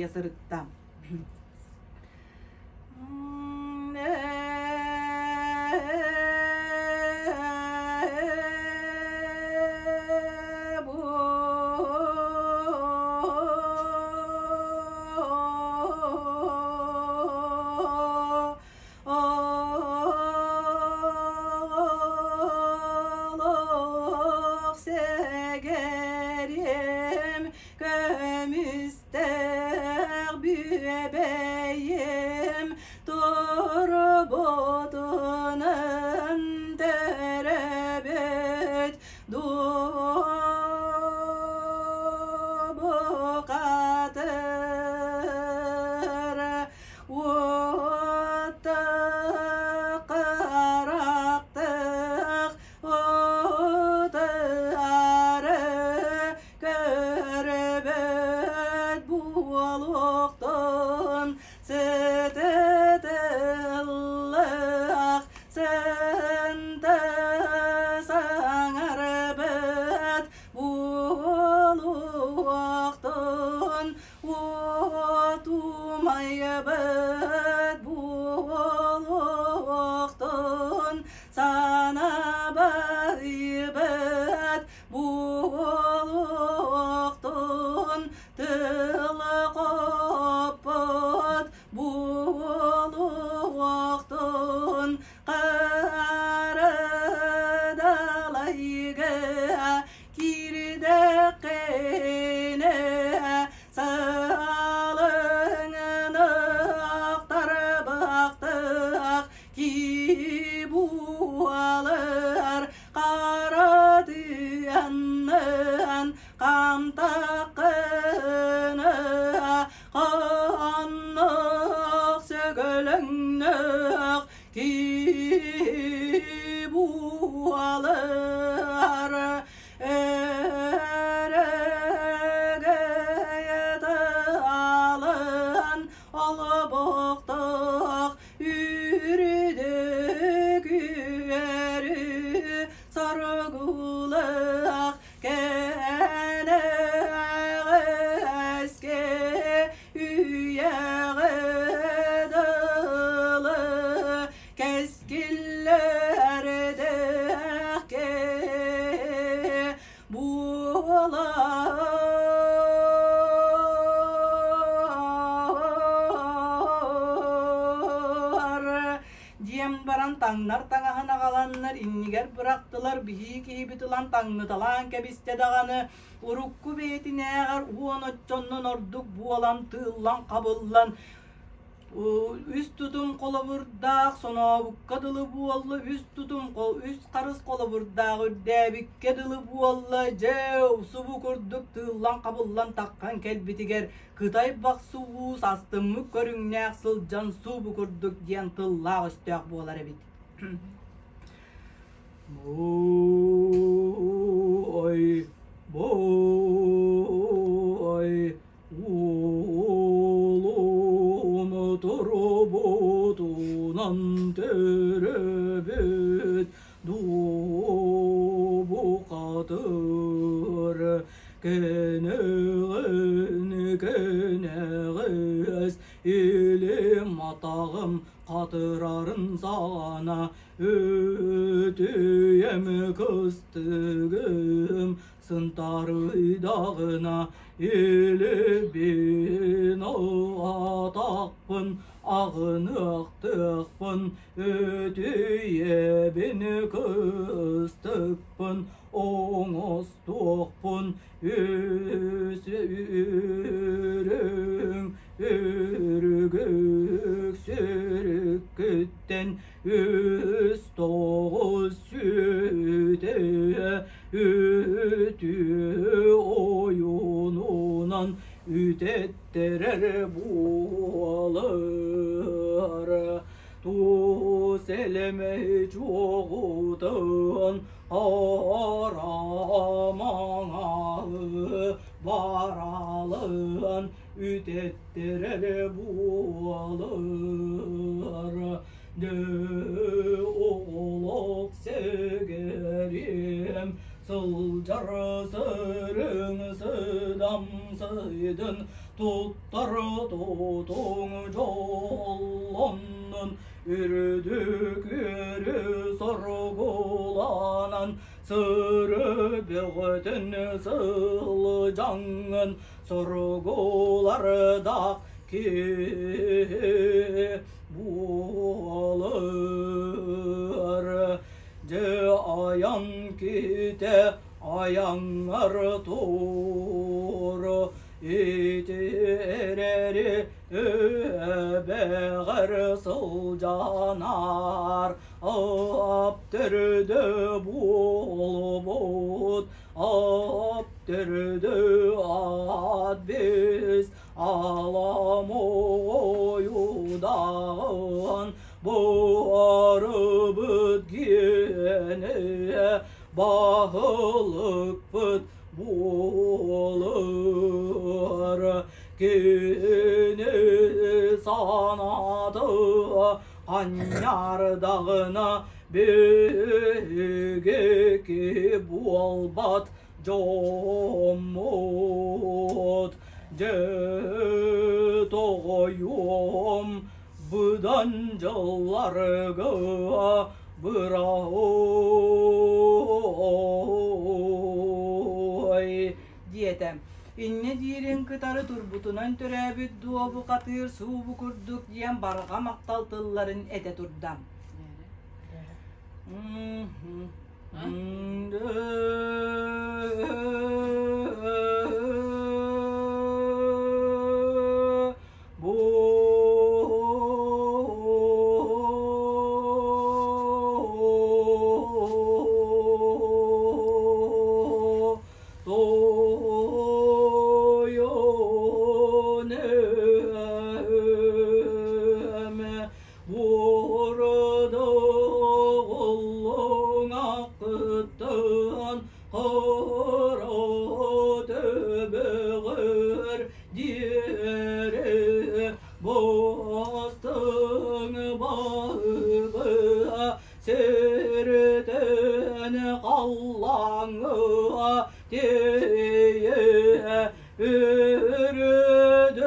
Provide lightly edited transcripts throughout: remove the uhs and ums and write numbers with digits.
сырытта. Олох сэгэриэм көмүстээх бүөбэйим турбутунан төрөбүт дуобукатыр уоттах харахтах утары көрбөт буолуохтун сытытыллах сынта саҥарбыт буолуохтун уотумайбыт буолуохтун санабайбыт буолуохтун тыл хоппот буолуохтун харыдалайга киирдэххинэ саалыҥныах тарбахтаах кии буолар хара тыаннан хантаххына ханнык сөгөлөҥнөх кии буолар өрөгөй тыалын олбохтоох үрдүк үөрүү соргулаах кэнэҕэске үйэҕэ дылы кэскиллэрдээх буолар диэн баран таҥнар таҥаһын аҕаланнар иннигэр бырахтылар биһии киһибит ылан таҥныталаан кэбистэ даҕаны урукку бэйэтинээҕэр уон оччоннон ордук буолан тыыллан хабыллан Үс тутум холобурдаах сонообукка дылы буолла, үс тутум үс харыс холобурдаах үрдээбиккэ дылы буолла, дьэ, субу курдук тыыллан-хабыллан таххан кэлбитигэр Кытай бахсы уус астыммыт көрүҥнээх сылдьан субу курдук диэн тыллаах-өстөөх буолар эбит. Ой, бой, Уолун турбутунан төрөбүт дуобукатыр кэнэҕин кэнэҕэс илим атаҕым хатырарын саҕана өтүйэм кыстыгым Сынтарыйдаҕына илибин атахпын аҕыныахтыахпын өтүйэбин кыстыкпын оҥостуохпун үс үрүҥ үргүк сүрүккүттэн үс тоҕус сүтэ Үтүө ойуунунан үтэттэрэр буолар. Туус элэмэй чуоҕутун арамаҥаһы баралын үтэттэрэр буолар. Дьэ оҕолох сэгэриэм, сылдьар сырыҥ сыдам сыйдын. Туттар тутуҥ дьоллоннун, үрдүк үөрү соргуланан, сыры бөҕөтүн сылдьаҥҥын соргулардаах киһи буолар. Дьэ айан киһитэ айаҥҥар тур, ити эрэри эбэҕэр сылдьанаар, ап төрдө буолбут, ап төрдө ат бис аламойудаан барыбыт гиэнэ баһылыкпыт буолар. Кини санаата анньардаҕына биһиги буолбат дьоммут. Дьэ тоҕойуом быдан дьылларга быраһыай диэтэ. Инньэ диирин кытары турбутунан төрөөбүт дуобу хатыыр суубу курдук диэн барҕа махтал тылларын этэ турда. Уордоҕуллуҥ хара төбөҕөр диэри бастыҥ баһыга сиртэн халлааҥҥа тиийэ үрдүк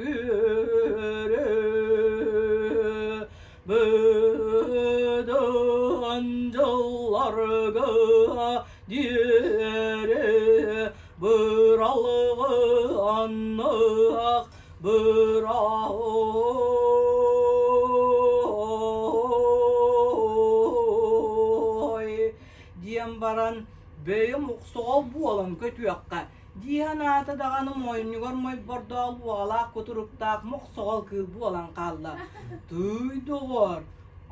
үөрү быдан дьылларга диэри быралгыанныах быраой диэн баран бэйэм уксоҕол буолан көтүөххэ дии санаата даҕаны моонньугар мойбордоол уоҕалаах кутуруктаах мохсоҕол кыыл буолан хаалла. Тыый доҕор,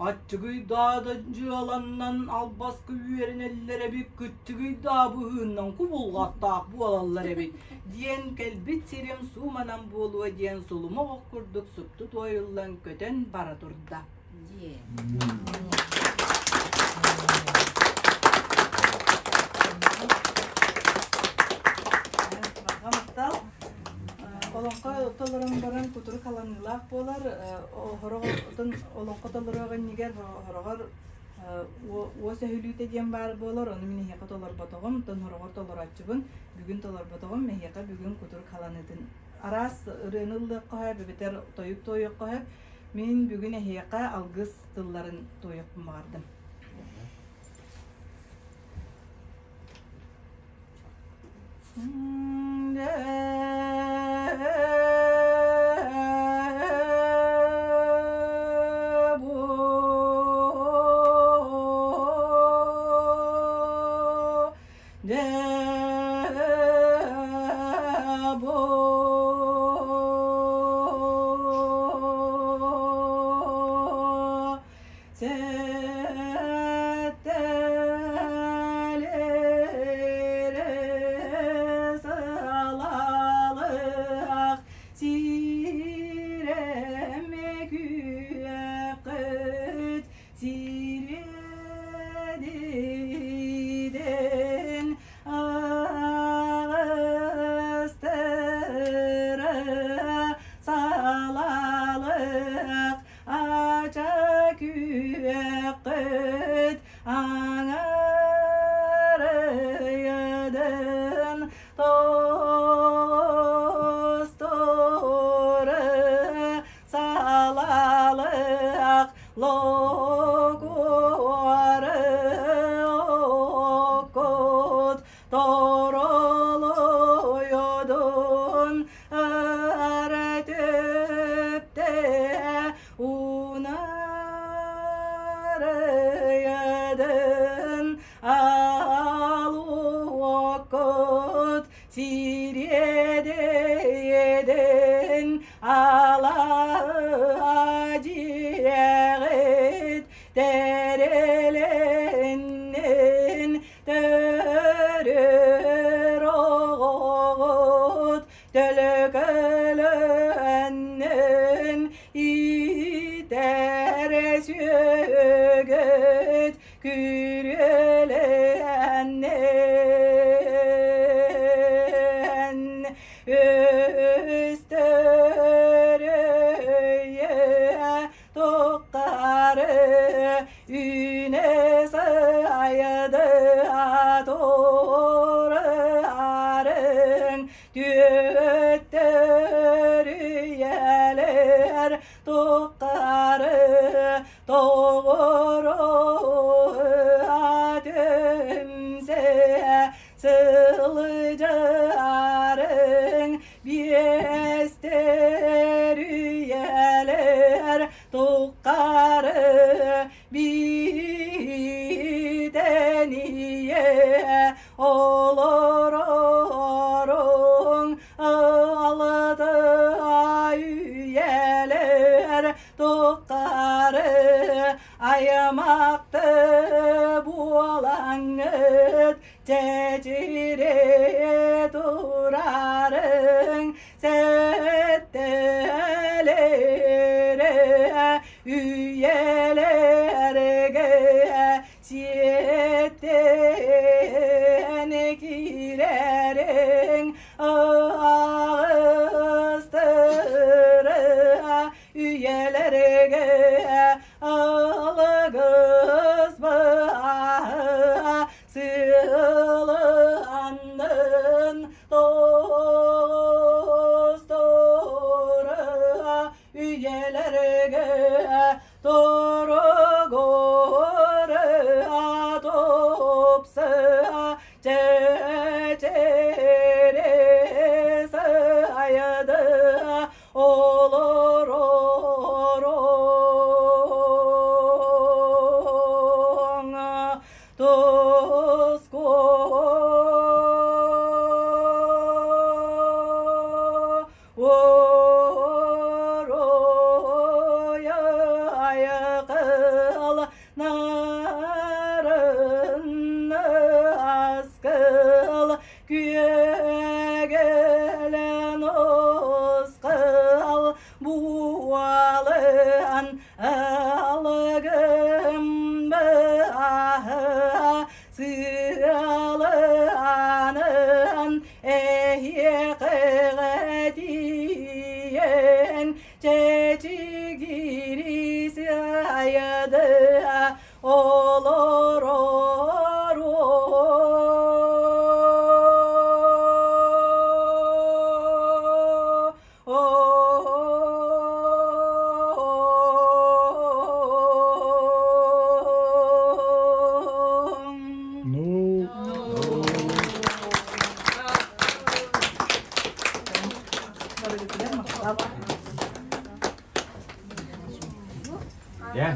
аччыгый даада дьыаланнан албаска үөрэнэллэр эбит, кыччыгый даа быһыыннан кубулҕаттаах буолаллар эбит диэн кэлбит сирим сууманан буолуо диэн сулумах ох курдук супту туойуллан көтөн бара турда. Махтал. Олоҥхо толорон баран кутурук халаныылаах буолар. Хороҕор олоҥхо толоруох иннигэр хороҕор уос өһүлүүтэ диэн баар буолар. Ону мин эһиэхэ толорботоҕум, оттон хороҕор толорооччубун. Бүгүн толорботоҕум. Эһиэхэ бүгүн кутурук халаныытын араас ырыаны ыллыахха сөп, эбэтэр тойук туойуохха сөп. Мин бүгүн эһиэхэ алгыс тылларын туойуохпун баҕардым. Локуары оккут Торолойодун Ара төпте Унарыйадын Алуоккут Сириэдэйэдин Ала дьиэҕит Тэрилиннин Төрүр оҕоҕут Төлөкөлөннүн Иитэр сүөгүт Күрүөлэннин Өстөрөйө Тухтары Үүнэ сайды Турарын Түөттөрүйэлэр Тухтары Тоҕоро түмсэ сылдьарыҥ биэстэрүйэлэр туххары биитэнийэ олороруҥ алты үйэлэр туххары аймакты буолаҥҥыт чэчири турарыҥ сэттэлэри үйэлэргэ сиэттэн киирэриҥ аҕыстыра үйэлэргэ алгыс бааһа сыаланнын тоҕустура үйэлэргэ торугура тупса чэчири сайды олороруҥ туску Уоруйайкыл нарын аскыл күөгелен осқыл буалын алыгым сыаланын эһиэхэҕэ тиийэн чэчигири сыайды олорор. Ну, Yeah.